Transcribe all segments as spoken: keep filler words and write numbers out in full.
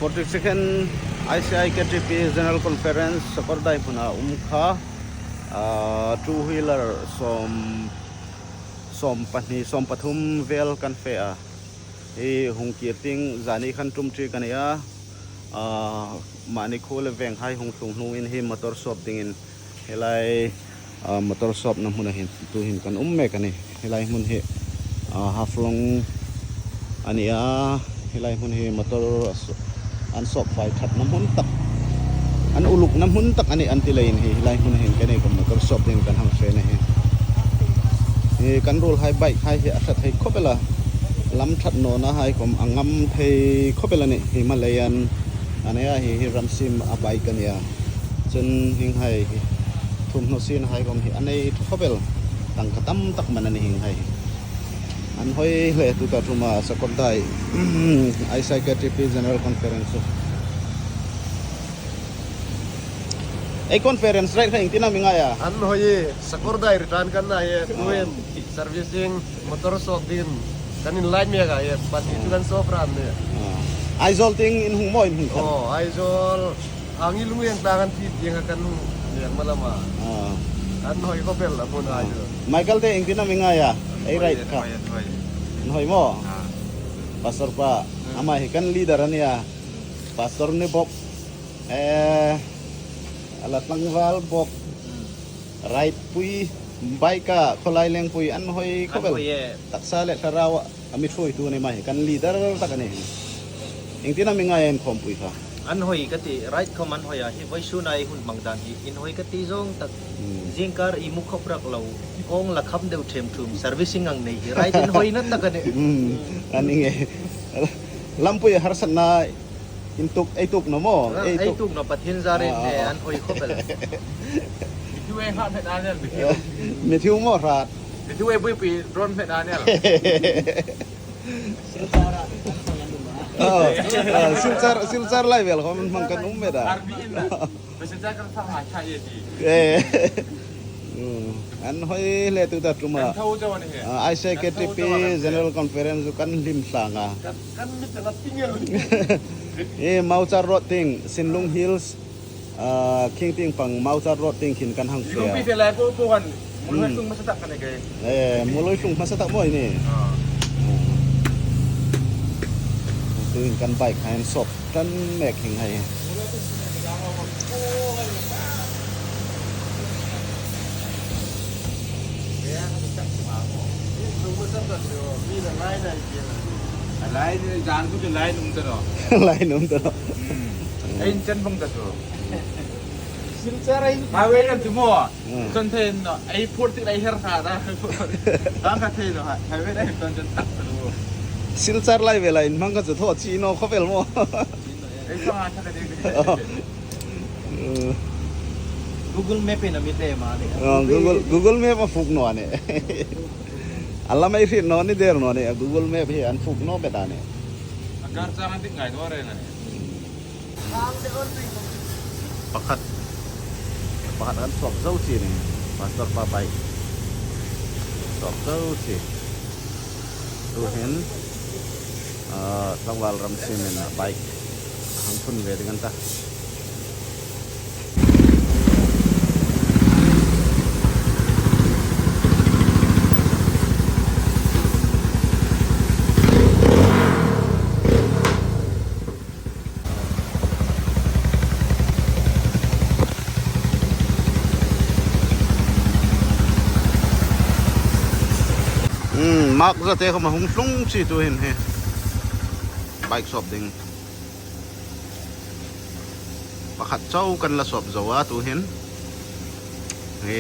Forty-second I C I K T P General Conference Sakawrdai hmuna um kha, ah, two wheeler sawm, sawm pahni, sawm pathum vel kan fe a. Hi hung kir ding zani khan ṭum ṭi ka ni a. Ah, mahni khuo le venghai hung tlung hnungin hi motor sawp dingin hi lai, ah, motor sawpna hmuna hin tuhin kan um mek a nih. Hi lai hmun hi, ah, Haflong a ni a. Hi lai hmun hi motor a s-, an sawp fai ṭhatna hmun tak, an ulukna hmun tak a nih an ti leiin hi, hi lai hmun hin kan ei khawm motor sawp dingin kan hang fe a nih. Hi kan ruolhai bike hai hi a hre thei khawp el a. Lam ṭhat nawna hai khawm a ngam thei khawp el a nih. Himalayan a ni a, hi hi Ramsim a bike a ni a. Chun hienghai hi thum hnusin hai khawm hi a nei ṭha khawp el. Tangka tam tak man a ni hienghai hi. An hoi hle tuta ṭuma Sakawrdai I C I K T P General Conference. Ei conference right kha iengtin am i ngai a? An hoi, Sakawrdai return kan na hi, tuhin servicing, motor sawp dingin kan inlai mek a hi, pahni chu kan sawp ran ni. Ah. Aizawl tieng in hung maw, in hung khan? Oh, Aizawl. Angin Lungiang tlang an ti tieng kha kan hung mek malam a. Ah. An hoi khawp el a hmun a chu. Michael te iengtin am i ngai a? Ei right kha. An hoi, an hoi. An hoi maw? Ah. Pastor pa, ama hi kan leader a ni a. Pastor ni bawk. Eh, a la tlangval bawk. Ride pui, bike a, khawlai leng pui, an hoi khawp el. An hoi e. Taksa le thlarau a mi ṭhuoitu ni mai, kan leader tak a nih. Iengtin am i ngai a inkhawmpui kha? An hoi ka ti, ride khawm an hoi a, hi vawisuna ei hun hmang dan hi, inhoi ka ti zawng tak. Hmm. Zingkar i mu khawp rak lo, kawng la kham deu ṭhem ṭhum, servicing ang nei hi, ride inhoina tak a nih. Hmm, a ni ngei. Lampui harsatna in tuk, ei tuk naw maw? Ah, ei tuk naw, Pathien zarin ne, an hoi khawp el. Mithiu ei hrat hmet a ni el, mithiu. Mithiu maw hrat? Mithiu ei buoipui drone hmet a ni el. Oh, ah, Silchar, Silchar lai vel khawm hmang kan um met a. Army in a. Passenger kan thang hai thai e ti. Eh. Hmm. An hoi hle tuta ṭuma. Kan tho zo ni he. Ah, I C I K T P General Conference kan hlim thlang a. Kan, kan mit la tingel. Eh, Mauchar Road tieng, Sinlung Hills, ah, Khingting pang Mauchar Road tieng khin kan hang fe a. Lungpi fe lai po po kan. Muloi tlung hmasa tak kan e ke. Eh, Muloi tlung hmasa tak maw ni. Ah. Tuhin kan bike hai an sawp ṭan mek hienghai. A line, line um ta naw. Line um ta naw. Hmm. Ei inchen bang ta chu. Silchar ei. Highway kan chu maw. Hmm. Kan thei naw. Ei phur ti lai her sa da. Kan ka thei naw. Highway ei kan chen tak ta naw. Silchar lai vela inhmang ka chu thaw chi naw khawp el maw. Ei sa nga sa ka ding. Oh. Hmm. Google Map in a mi tlem a nih. Oh, Google, Google Map a fuk naw a nih. A lam ei hriet naw ni der naw nih. Google Map hi an fuk naw bet a nih. A kar chang an dik ngai naw reng a nih. Pakhat, pakhat an sawp zo si ni, Pastor pa bike. Sawp zo si. Tuhin, ah, tlangval Ramsim in a bike hang phun ve ding an ta. Hmm, Mark Zate khawm a hung tlung si tuhin hi. Bike sawp ding. Pakhat chau kan la sawp zo a tuhin. Hi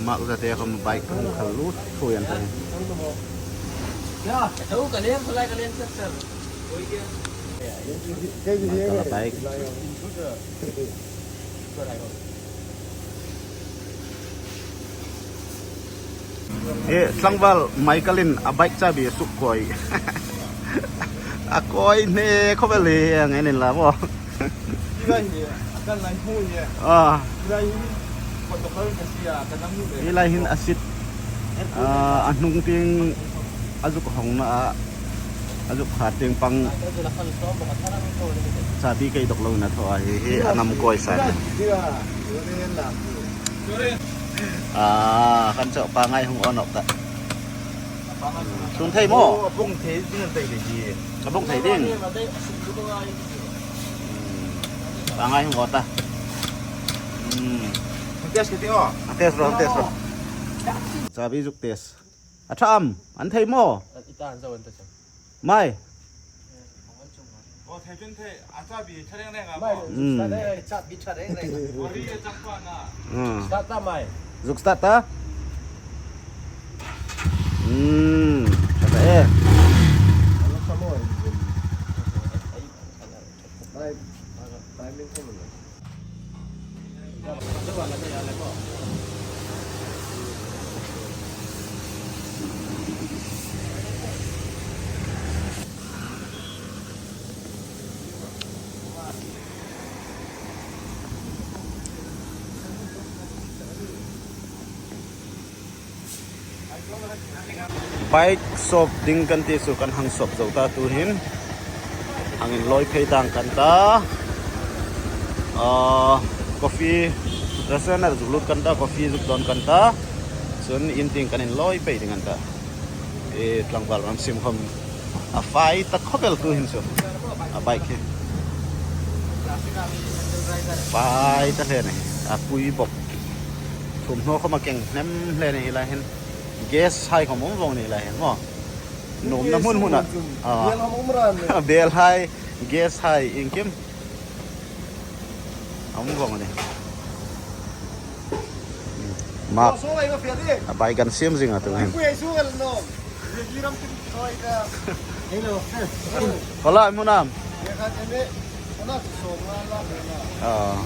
Mark Zate khawm bike hung khal lut thuoi an ta hi. Kala bike. E, tlangval Michael in a bike chabi a suk kawi. A kawi hne khawp el hi ang en in la maw. Hi lai hi, a kan lai hmu hi. Ah. Hi lai hi, protocol ka si a, ka nam hi. Hi lai hin a sit. Ah, a hnung tieng a zuk hawngna a, A zuk khat tieng pang. Chabi kei dawk lo na thaw a, hi hi a nam kawi sa. Ah, kan chau pangngai hung on off ta. Sun thei maw? Oh, a bung thei ding an thei ding hi. A bung thei ding. Hmm. Pangngai hung on ta. Hmm. Test ka ti aw. Test ro, test ro. Chabi zuk test. A ṭha am, an thei maw? I ta an zo an ta chang. Mai. Aw, thei chun thei, a chabi ṭha reng reng a maw? Mai, hmm. Chabi ṭha reng reng. Worry a chang pa na. Hmm. Start ta mai. Zuk start ta. Hmm. Ṭha ta e. Mai, mai min thei maw? Bike shop ding kan ti chu kan hang shop zo ta tu hin. Hang inlawi phei dang kan ta. Ah, coffee, restaurant-a zuk lut kan ta, coffee zuk dawn kan ta. Chun in tieng kan inlawi phei ding kan ta. E, tlangval ram sim khom a fai ta khawp el tu hin chu. A bike hi. Fai ta hle a nih. A pui bawk. Thum hnaw khom a keng hnem hle a nih hi lai hin. Gas hai khom um vong a nih lai hin maw. Nuomna hmun hmun a. Ah. Bel hai, gas hai, iengkim. A um vong a nih. Mak. A bike kan siam zing a tu hin. Hello. Hola, hmun am? Ah.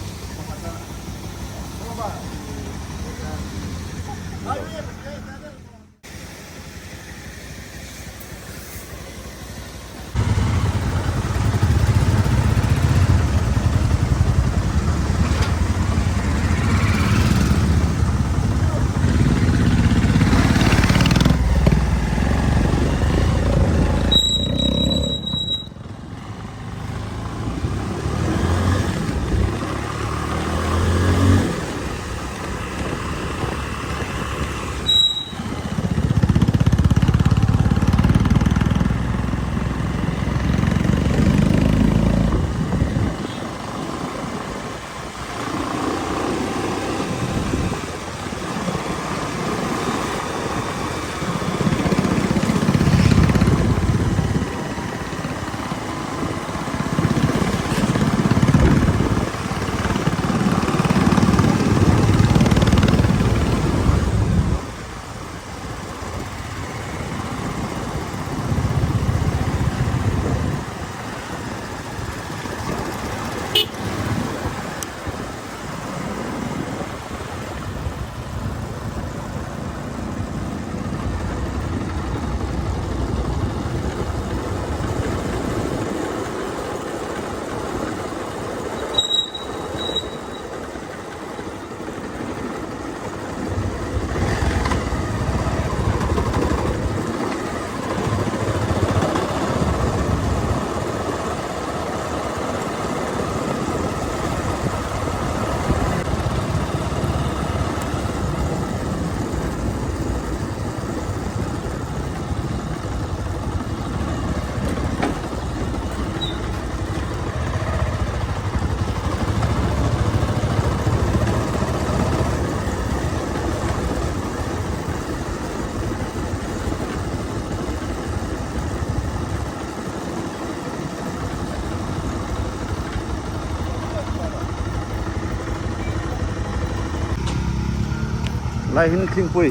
Lai hin Thlingpui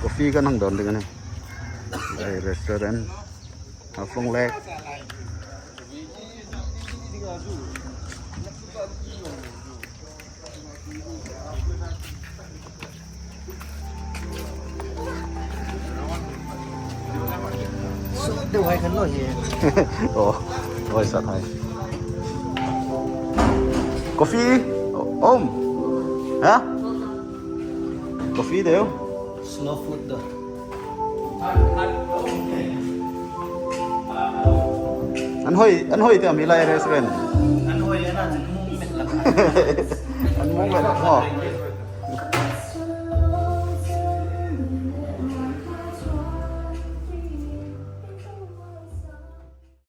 coffee kan hang dawn ding a nih. Lai restaurant. Haflong Lake. Deu hai khan lo hi. Oh, oi sa thai. Coffee? Om. Ha? Coffee deu? Slow food da. An hoi, an hoi ti am hi lai restaurant? An hoi, an an mung met la. An mung met la, maw.